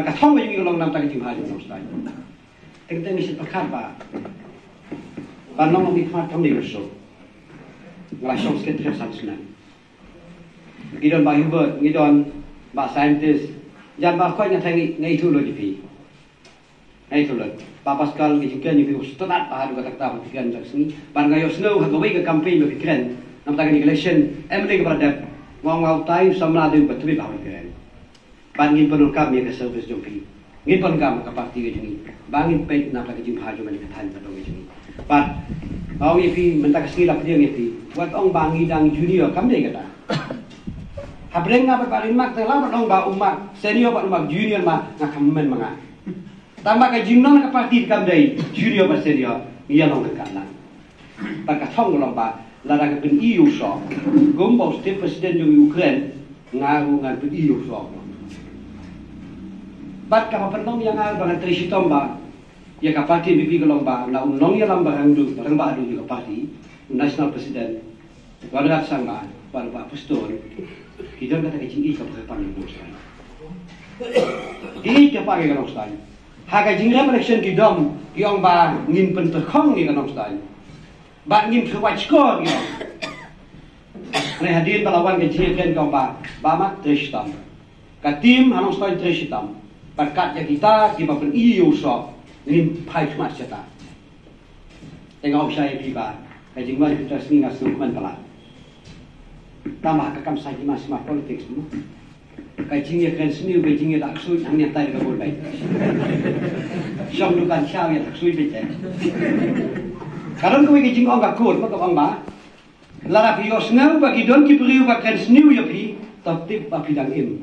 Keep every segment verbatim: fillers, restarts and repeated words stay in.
Ka thong ka jong ngi ka long namar ka jingbha jong u Nongstoiñ. Teng teng ngi sngewthuh ba ban long u nongmihkhmat kam dei ka suk. Nga la shong secretary san snem. Ngi don Bah Hubert, ngi don Bah Scientist. Jan Bah Koit nga tharai ngi, ngi ithuh lut ïa phi. Ngi ithuh lut. Bah Pascal, ngi jingkren ïa phi, u stad ba haduh katta katta ba phi kren jong sngi. Bad nga ïohsngew ha kawei ka campaign ba phi kren namar ka election M L A kaba la dep. Nga ong, nga u tai u samla dei ba tbit ba phi kren. Bad ngin pyndonkam ïa ka service jong phi. Ngin pyndonkam ka party ka jong ngi. Ba ngin peit na ka jingbha jong ka thaiñ ka dong ka jong ngi. Bad nga ong ïa phi mynta ka sngi la pdiang ïa phi. Wat ong ba ngi dang junior, kam dei kata. Hapdeng nga bad Bah Rinmak te la bad ong ba u Mak senior bad u Mak junior, ma nga kmen ma nga. Tang ba ka jingnong ka party kam dei junior bad senior, ngi ïa long ryngkat lang. Bad ka thong ka long ba lada ka pyni ïa u soh, kum ba u state president jong Ukraine, nga ruh ngan pyni ïa u soh. Bad kaba pynlong ïa nga ba ngan trei shitom ba ïa ka party N P P ka long ba na u nongïalam ba rangdu, ba rangbah duh ïa ka party, u national president, Conrad Sangma, bad u Bah Pastor, ki don kata ka jingïeit kaba kyrpang ïa ka Nongstoiñ. Ki ïeit kyrpang ïa ka Nongstoiñ. Ha ka jingrem election ki dom, ki ong ba ngin pyntyngkhong ïa ka Nongstoiñ. Ba ngin pynwait skor, ki ong. Hynrei hadien ba la wan ka jingïakren, ki ong ba, Bah Mak, trei shitom. Ka team ha Nongstoiñ trei shitom. Bad kat ïa kita kiba pyni ïa u soh, ngin phai khmat shata. Te nga ong shai ïa phi ba ka jingwan phi ta sngi nga sngewkmen palat. Tang ba ka kam saiñ ki ma sma politics mo. Ka jingïakren sniew, ka jingïadah ksuid, hangne tai da ka bun bai. Shong dukan shaw ïadah ksuid bai te. Ka don kawei ka jingong ka kur, ma ka ong ba, lada phi ïohsngew ba ki don ki briew ba kren sniew ïa phi, to tip ba phi dang im.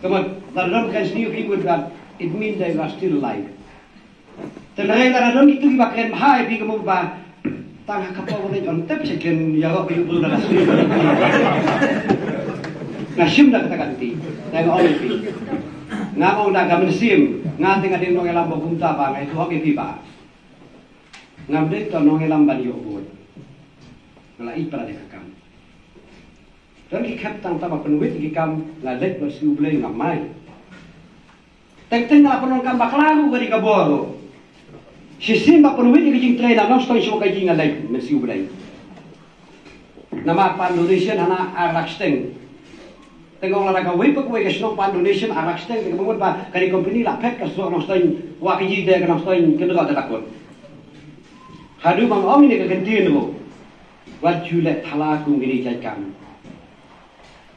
Ka mut, lada don kren sniew ïa phi, mut ba, it means that you are still alive. Te hynrei lada don kito kiba kren bha ïa phi, ka mut ba tang ha ka por ba leit on tep sha kren ïaroh ïa u briew lada sniew. Nga shim da kata ka lynti. Te nga ong ïa phi, nga ong da ka mynsiem, nga te nga dei u nongïalam ba kumta ba nga ïathuh ïa phi ba ngam dei uta u nongïalam ban ïoh vote. Nga la ïeit pat da ka kam. Don ki khep tang tang ba pynwit ki kam, nga leit bad sngew U Blei, nga mai. Teng teng nga la pyndonkam bakla ruh ka dei ka bor ruh. Shisien ba pynwit ïa ka jingtrei na Nongstoiñ shuwa ka jing, nga leit mynsiem U Blei. Namar pan donation hana ar lak shiteng. Te nga ong lada kawei pa kawei ka shnong pan donation ar lak shiteng, te ka mut ba ka dei company la phet ka sdang Nongstoiñ, wa ka jingdei ka Nongstoiñ kynroh da la kut. Haduh ba nga ong ïa ka kyntien ruh, wat ju leh thala kum kine ki jait kam.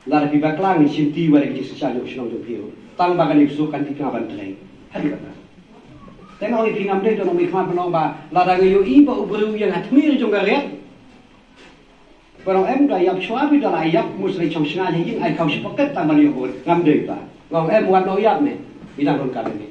Lada phi bakla ngin shim ti wat ïa ka jingshisha jong ka shnong jong phi ruh. Tang ba kane ka suk kan dei ka ban trei. Haduh kata. Te nga ong ïa phi, ngam dei uta u nongmihkhmat ban ong ba lada nga ïohi ba u briew u ïeng ha tmier jong ka riat, ban ong em, da ïap shuwa phi, da la ïap, mut sa leit shong shngaiñ ha ïing, ai khaw shi paket tang ban ïoh vote. Ngam dei uta. Nga ong em, wat noh ïap ne. Ngi dang don ka dei.